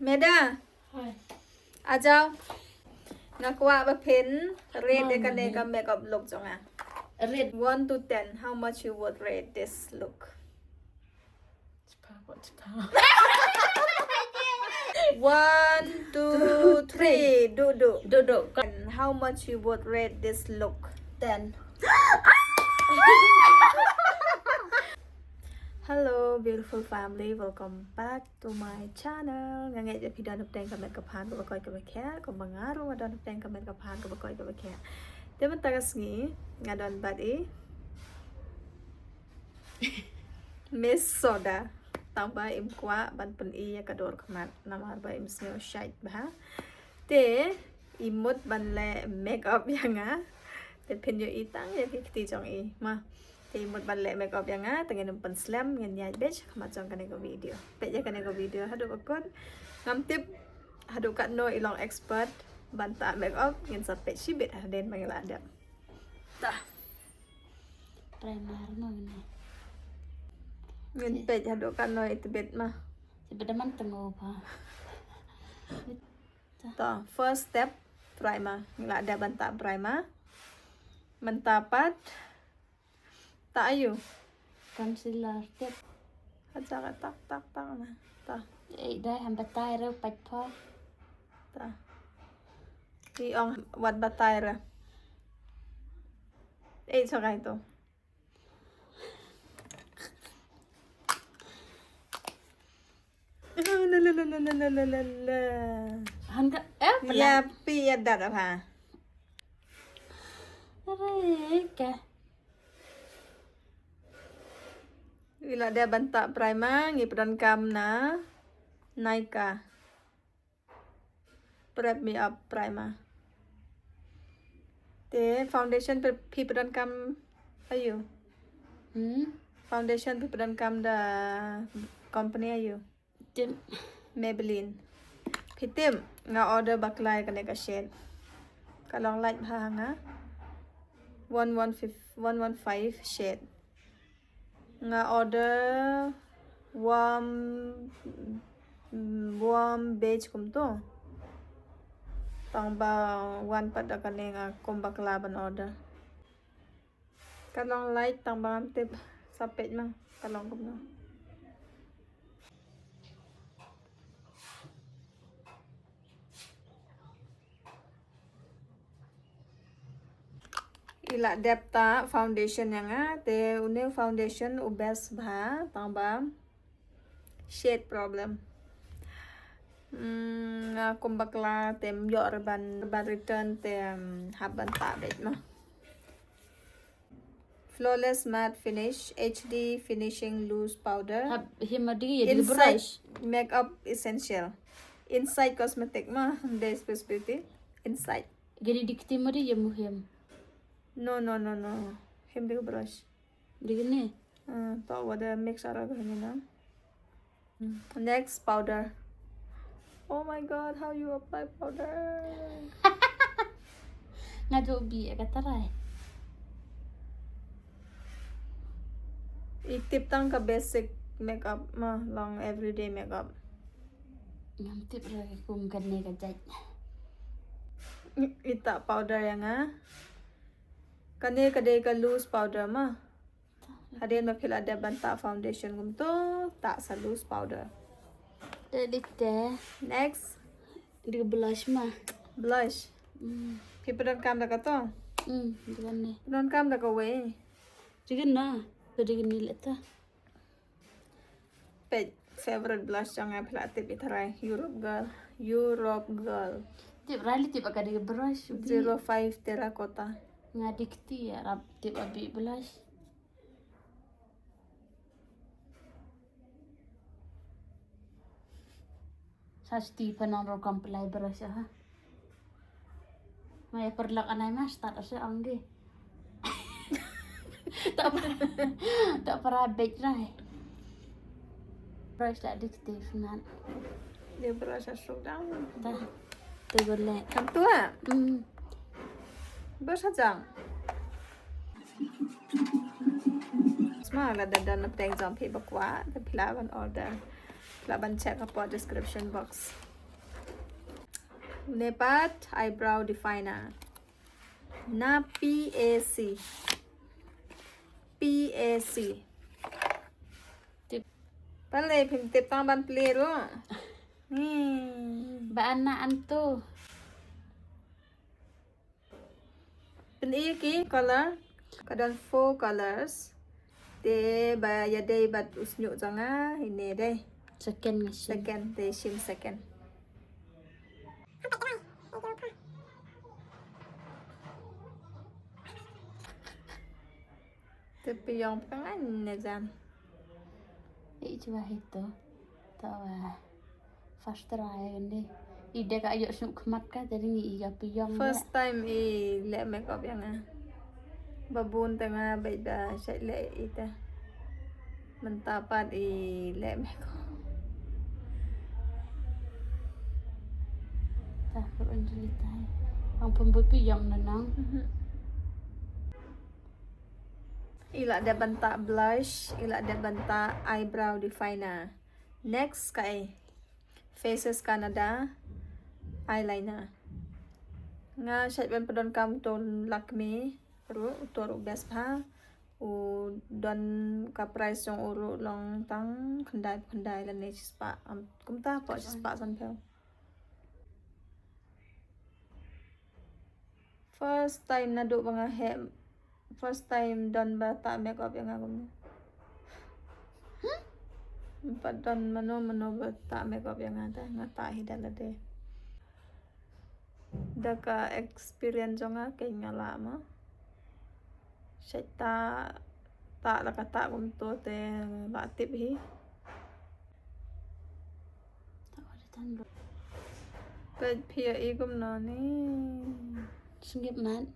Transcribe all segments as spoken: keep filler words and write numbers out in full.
Meda. Hi. Ajaw. Nga kwah ba phin rate ïa kane ka makeup look jong nga. Rate one to ten, how much you would rate this look? One, two, three. Duh, duh. Duh, duh. And how much you would rate this look? Ten. Hello, beautiful family. Welcome back to my channel. Nga ngeit ba phi don hapdeng ka met ka phad kaba koit kaba khiah, kumba nga ruh nga don hapdeng ka met ka phad kaba koit kaba khiah. Te mynta ka sngi nga don bad i Miss Soda. Tang ba im kwah ban pyni ïa ka dur khmat namar ba im sngew shait bha. Te i mut ban leh makeup ïa nga. Te phin ïohi tang ïa ki kti jong i ma. Te i mut ban leh makeup ïa nga, te ngin ym pynslem, ngin ïaid beit ha khmat jong kane ka video. Peit ïa kane ka video haduh ba kut. Ngam tip haduh katno i long expert ban tah makeup, ngin sa peit shibit hadien ba ngi la dep. Tah. Primer ma ngin. Ngin peit haduh katno i tbit ma. Tbit da man tngo pa. Tah, first step, primer. Ngi la dep ban tah primer. Mynta pat tah aïu? Concealer tip. Haja ka tak tak tak na. Tah. Ei dai ham batai re pat pha. Tah. I ong wat batai re. Ei, so kai to. La la la la la la la la. Han ka, eh, pala. Ya pi ya dada ha. Are ka. Ila dep ban tah primer, ngi pyndonkam na Nykaa. Prep Me Up primer. Te foundation phi, phi pyndonkam aïu? Hmm? Foundation phi pyndonkam da company aïu? Tip. Maybelline. Phi tip nga order bakla ïa kane ka shade. Ka long light bha ha nga. One one five, one one five shade. Nga order warm, mm, warm beige kumto. Tang ba wan pat da kane nga kum bakla ban order. Ka long light tang ba ngam tip, sa peit ma ka long kumno. I la dep tah foundation ïa nga, te une u foundation u best bha, tang ba shade problem. Hmm, nga kum bakla te ym ïoh re ban, ban return te, hmm, hap ban tah beit ma. Flawless Matte Finish H D Finishing Loose Powder. Hap, him ma dei ïa dei Insight brush. Makeup Essential. Insight Cosmetic ma, dei Space Beauty. Insight. Gani dikti ma dei ïa mu him. No, no, no, no. Him dei brush. Dei gani. Ah, to wada mix ara gani na. Next, powder. Oh my God, how you apply powder? Nga ju bi ka tarai. I tip tang ka basic makeup ma, long everyday makeup. Ngam tip ra kum kane ka jait. I tah powder ïa nga. Kane ka dei ka loose powder ma. Hadien ba phi la dep ban tah foundation kumto, tah sa loose powder. Te dei te. Next. Dei ka blush ma. Blush. Hmm. Phi pyndonkam da kato? Hmm, dei kane. Pyndonkam da kawei. Dei kane. Te dei kane leh ta. Peit, favorite blush jong nga, phi la tip, i tharai, Europe Girl. Europe Girl. Tip rai li tip ka dei brush. Zero five Terracotta. Nga dikti ïa rap tip a bit blush. Sa sti pynang ro kam pelai brush ha. Maya perlak anai mas start asa angge. Tak per-, tak pernah bek rai. Brush tak dikti nat. Dia brush asuk dang. Dah. Tu boleh. Kam tua. Hmm. Brush aja. Sma la da don na pdeng jong phi ba kwah, te phi lah ban order. Phi lah ban check hapoh description box. Une pat eyebrow definer na P A C. P A C. Tip. Pale phim tip tang ban plie ruh. Hmm. Ba an na an tu. Pyn-i ki color. Ka don four colors. Te ba ïadei bad u shñiuh jong nga, ine dei. Second nga shim. Second, te shim second. Te phi ïong phi ka ngan ne jan. Eh, cuba hito. To, ah, first try ni. I dei ka ïoh suk khmat ka, jadi ngi i ka phi ïong. First time i leh makeup ïa nga. Ba bun te nga bad ba shait leh ita. Mynta pat i leh makeup. Ta, ko Angelita. Ang pembul phi ïong na nang. Mhm. I la dep ban tah blush, i la dep ban tah eyebrow definer. Next ka i Faces Canada eyeliner. Nga shait ban pyndonkam uto Lakme ruh, uto ruh best bha. U don ka price jong u ruh long tang khyndai khyndai lane shispah. Am, kumta pat shispah sanphew. First time naduh ba nga heh, first time don ba tah makeup ïa nga kumne. Pat don mano mano ba tah makeup ïa nga, te nga tah hi da lade. Da ka experience jong nga, kein nga lah ma. Shait tah, tah la ka tah kumto te lah tip hi. Peit phi ïa i kumno ni. Sngip mat.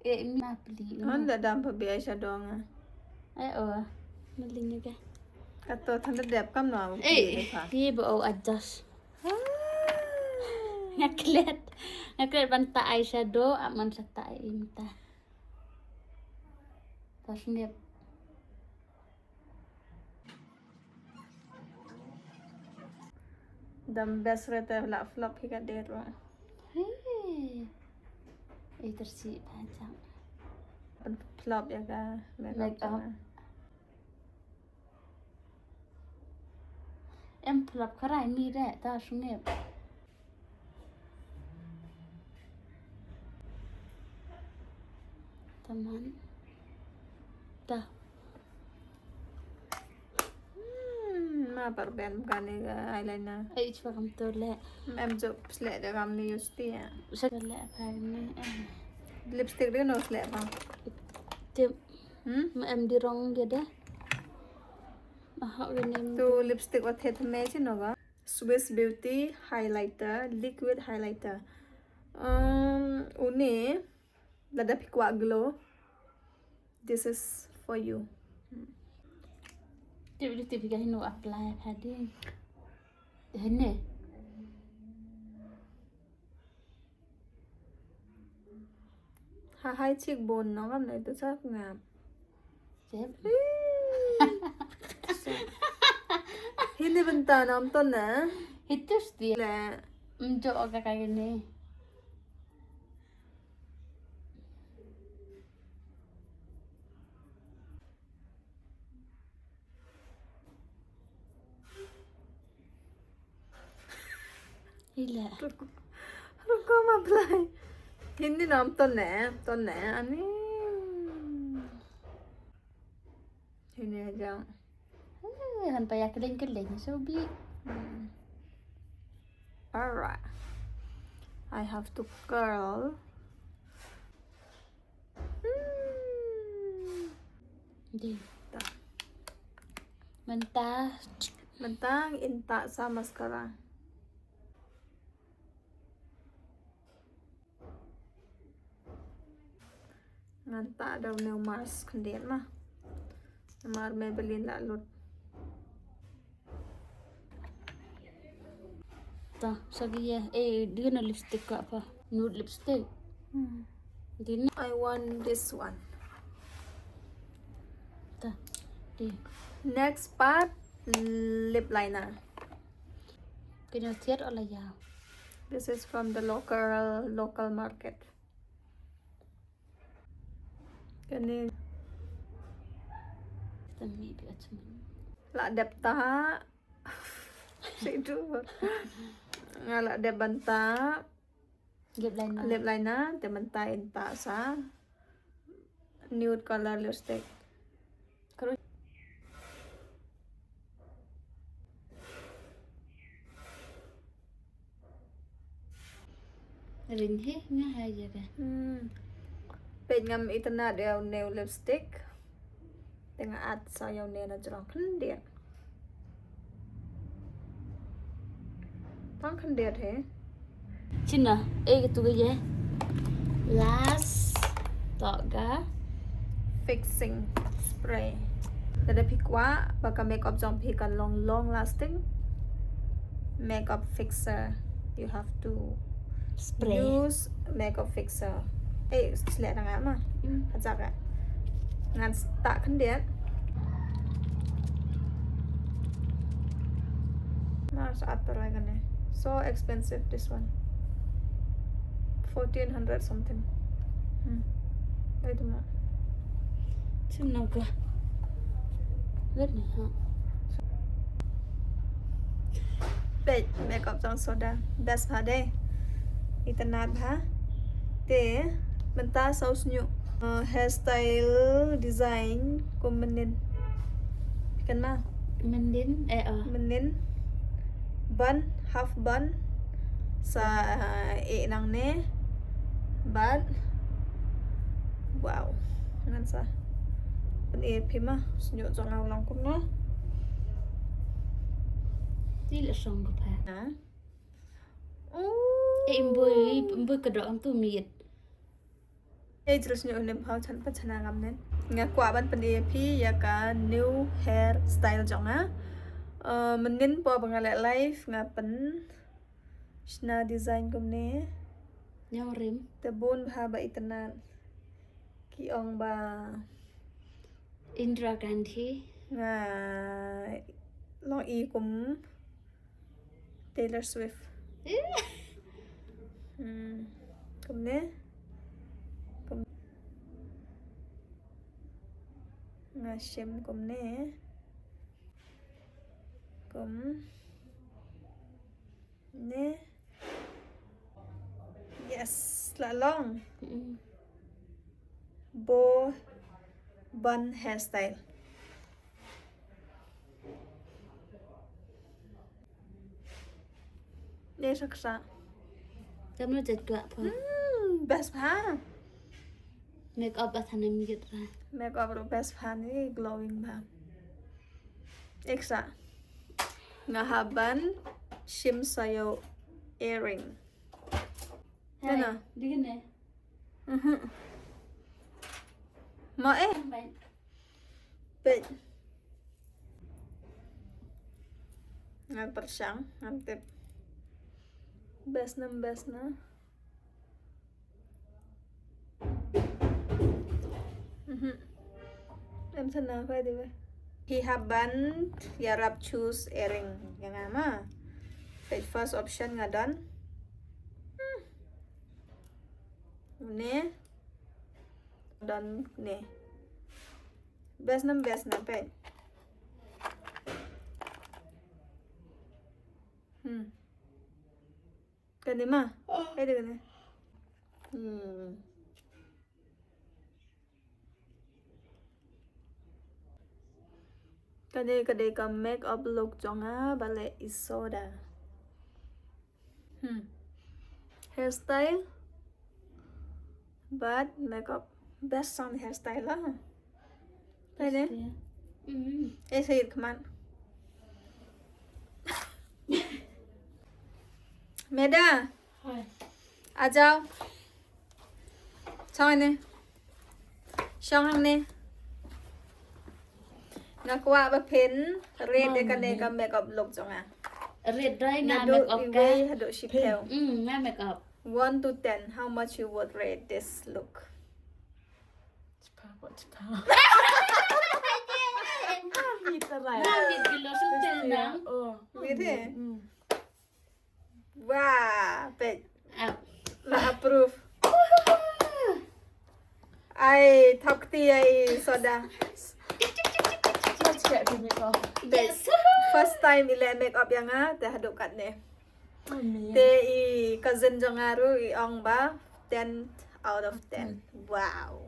Eh, ma pli. Hon da dam pha bi eyeshadow nga. Eh, oh. Maling ni ka. Kato than da dep kam no. Eh, pli ka. Ye ba o adjust. Ah. Nga klet. Nga klet ban tah eyeshadow, aman sa tah i mynta. Pas ngep. Dam best re te la flop hi ka date wa. Hey. Eh, tersi pajang. Flop ïa ka makeup. Makeup. Em flop ka rai mi re ta sngep. Taman. Ta. Hmm, ma par ben kane ka eyeliner. Ai, chwa kam to le. Em jo sleh da kam ni use ti ya. Sa le ka ni. Lipstick de no sleh ba. Tip. Hmm? Ma em di rong ge de. Ma ha we nem. Tu lipstick wa the me chi no ga. Swiss Beauty highlighter, liquid highlighter. Um, une, lada phi kwah glow, this is for you. Tip, tip, tip, ka hinu apply pha di. Hene. Ha hai cheekbone no kam na itu sa ngam. Sep. Hini bynta nam ton na. Hitus di. Le. Mjo ka ka ni. Ila. Ruko ma play. Hindi nam ton ne, ton ne, ani. Hindi aja. Eh, han paya keling-keling, so bi. Hmm. Alright. I have to curl. Hmm. Di. Ta. Mynta. Mynta in ta sa mascara. Ngan ta da u Mars khyndiat ma. Mar Maybelline la lut. Ta, sa ki ye, eh, di na lipstick ka pa. Nude lipstick. Hmm. Di na. I want this one. Ta, di. Next part, lip liner. Kena thiat ola ya. This is from the local local market. Kani. Tami bi achman. La dep ta. Sidu. Nga la dep ban ta. Lip liner. Lip liner, te mynta in ta sa nude color lipstick. Kru- Ring hi nga ha ya ka. Hmm. Peit ngam itynnad ïa u new lipstick. Te nga at sa ïa une na jrong khyndiat. Tang khyndiat he. China, eh, katu ka ye. Last. Tok ka. Fixing spray. Lada phi kwah ba ka makeup jong phi kan long long lasting, makeup fixer. You have to Spray. Use makeup fixer. Eh, sleh na nga ma. Hmm. Haja ka. Ngan start khyndiat. Mar sa at parai kane. So expensive this one. Fourteen hundred something. Hmm. Ai tu ma. Chim nang ka. Wait na ha. Peit makeup jong Soda. Best bha dei. Itynnad bha. Te mynta sa u shñiuh, uh, hairstyle design kum mynnin. Kan ma? Mynnin, eh, oh. Mynnin. Bun, half bun. Sa, uh, eh nangne. Bad. Wow. Ngan sa. Pyn-i phi ma. Shñiuh jong nga u long kumno. Ti la song ka pha. Na. Oh. Eh, imbui, imbui ka dok ang tu miet. Eh, jrus nyu ne bhau chan pa chana ngam nen. Nga kwah ban pyn-i phi ïa ka new hair style jong nga. Uh, mynnin po ba nga leh live nga pyn shna design kumne. Ñiaw rim. Te bun bha ba itynnad. Ki ong ba Indira Gandhi. Nga long i kum Taylor Swift. Eh. Hmm. Kumne. Kum. Nga shim kumne. Kum. Ne. Yes, la long. Mm. Bow bun hairstyle. Ne saksa. Kamu jat kwah pha. Hmm, best pha. Make up ba thanem yit ra. Make up ruh best pha ni glowing ba. Eksa. Nga hap ban shim sa ïa u earring. Hai, na. Di kene. Mhm. Ma eh. Bye. Peit. Ngan pyrshang, ngan tip. Best na, best na. Mhm. Em sana, by the way. Hi hap ban ïarap choose earring ïa nga ma. Peit first option nga don. Hmm. Ne. Don ne. Best na, best na peit. Hmm. Kane ma? Oh. Kane, kane. Hmm. Kane ka dei ka make up look jong nga ba leh i Soda. Hmm. Hairstyle. Bad makeup. Best song hairstyle la. Pede? Mm. Eh, say it, come on. Meda. Hi. Ajao. Chong ne. Chong ne. Nga kwah ba phin rate ïa kane ka makeup look jong nga. Rate dai nga makeup ka. Naduh iwei haduh shiphew. Mm, nga makeup. One to ten, how much you would rate this look? Chipha, what chipha? Ah, meter. Gitu ya? Wah, pet. La approve. Ai, thok ti ai soda. Pet. First time i leh makeup ïa nga, te haduh katne. Te i cousin jong nga ruh i ong ba ten out of ten. Wow.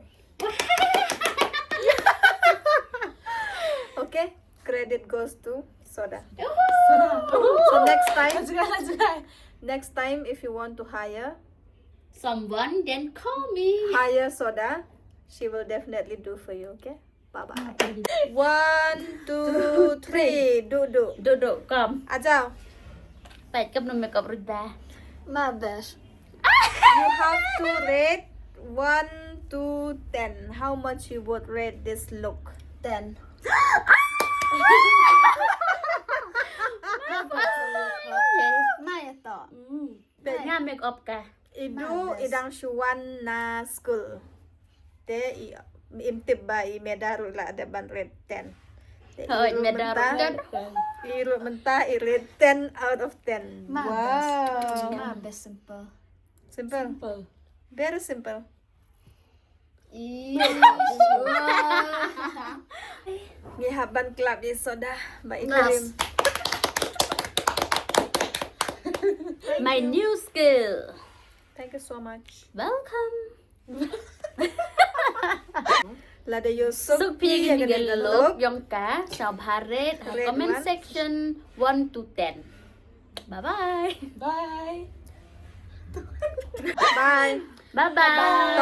Okay, credit goes to soda. So next time, next time if you want to hire someone, then call me. Hire soda. She will definitely do for you, okay? Bye bye. One, two, three. Duduk. Duduk, come. Ajao. Pet, kam no makeup ruda. Ma best. You have to rate one to ten. How much you would rate this look? Ten. Ma ya to. Nga makeup ka. Idu i dang shu wan na school. Te i, im tip ba i Meda ruh la dep ban rate ten. Te i ruh mynta, i ruh mynta i rate ten out of ten. Wow. Ma best simple. Simple. Very simple. Ngi hap ban clap ïa soda ba i krim. My new skill. Thank you so much. Welcome. Lada ïoh suk phi ïa kane ka look, ïong ka sha bharit ha comment section one to ten. Bye bye. Bye. Bye. Bye bye.